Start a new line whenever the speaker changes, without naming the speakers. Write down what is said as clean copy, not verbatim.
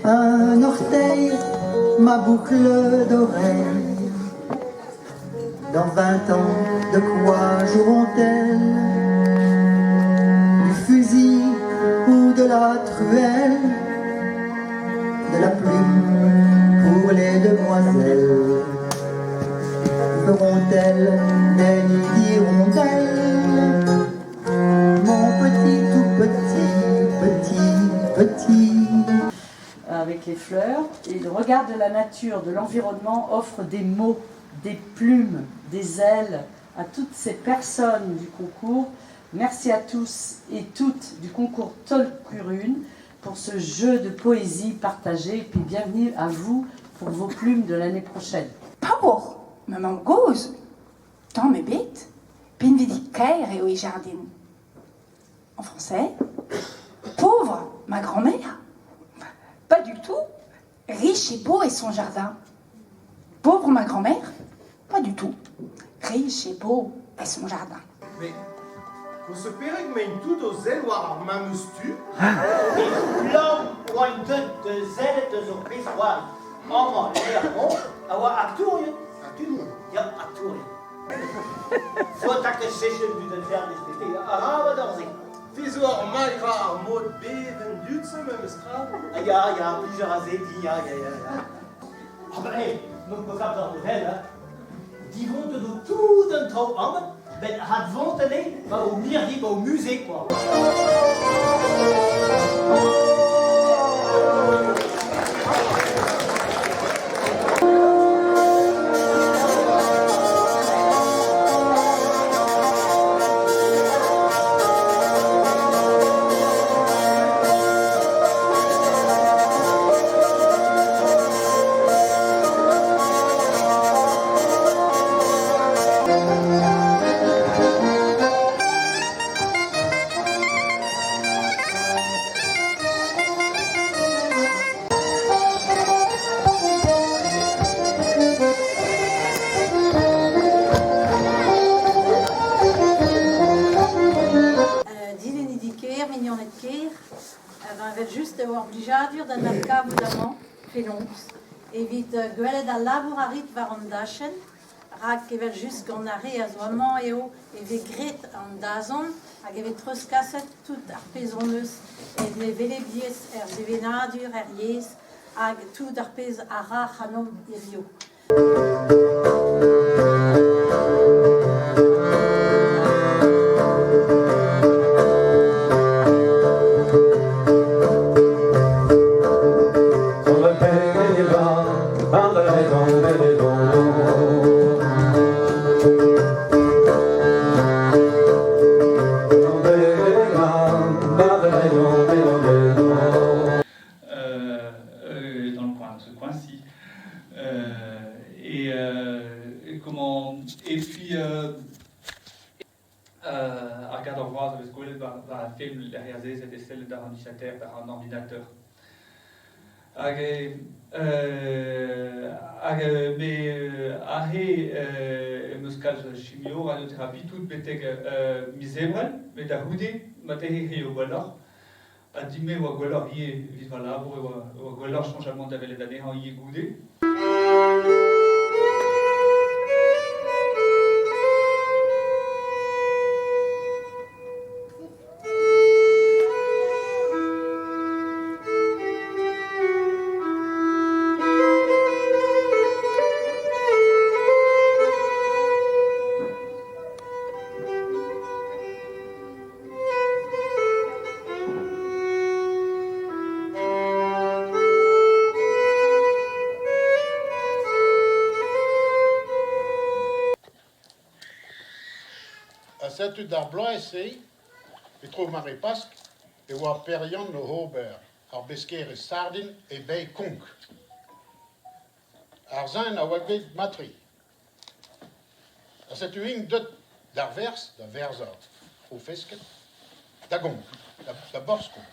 Un orteil, ma boucle d'oreille. Dans 20 ans, de quoi joueront-elles? Du fusil ou de la truelle? De la plume pour les demoiselles. Feront-elles des nids d'hirondelles? Mon petit, tout petit, petit, petit.
Avec les fleurs, et le regard de la nature, de l'environnement offre des mots, des plumes, des ailes à toutes ces personnes du concours. Merci à tous et toutes du concours Taol Kurun pour ce jeu de poésie partagé et puis bienvenue à vous pour vos plumes de l'année prochaine.
Paour, ma mamm-gozh, tamm ebet, pinvidik-kaer eo he jardin. En français, pauvre, ma grand-mère. Pas du tout, riche et beau est son jardin. Pauvre ma grand-mère Pas du tout, riche et beau est son jardin.
Mais o se perek maint tout o sell war ar memes tu?
Lamm oaint deut da sellet eus ur pezh c'hoari. Amañ, lec'h-mañ, a oa aktourien.
Aktourien?
Ya, aktourien. Faota ket cheñch an dud en fernez bete arabat ur se.
Te zo ar mailh ar mod bevenn dud-se memes tra?
Ah ya, ya, plij a ra se din, ya, ya, ya, ya. Ah ben, hey, n'on ket kap d'ar mod hein. Divontet o tout an traoù amañ, met advont anezhe 'ba o mirdi, 'ba o musée, quoi.
Dilennidi kêr, mignoned kêr, evel-just eo ur blijadur da adkavout amañ penaos evit gwelet al labour a rit war an dachenn rak evel-just gant ar re a zo amañ eo e vez graet an dazont hag e vez treuzkaset tout ar pezh hon eus en hevelebiezh er sevenadur, er yezh hag tout ar pezh a ra ac'hanomp hiziv.
Dans le coin, ce coin-ci. Et, et comment et puis ar gador vras a vez gwelet war ar film lec'h azezet e sellet àr an dichater, àr an ordinateur. Hag hag me aze em eus kalz chimio, radiothérapie, tout betek miz Ebrel, met da c'houde marteze eo gwelloc'h. Ha din-me e oa gwelloc'h ivez evit va labour e oa gwelloc'h soñjal da welet anezhañ ivez goude.
setu d'ar bloaz-se, e-tro mare Pask, e oa Per Yann oc'h ober ar beskerezh sardin e bae Konk. Ar zen a oa bet mat-tre. Ha setu int deut d'ar werzh da werzhañ o fesked da Gonk, da Borzh-Konk.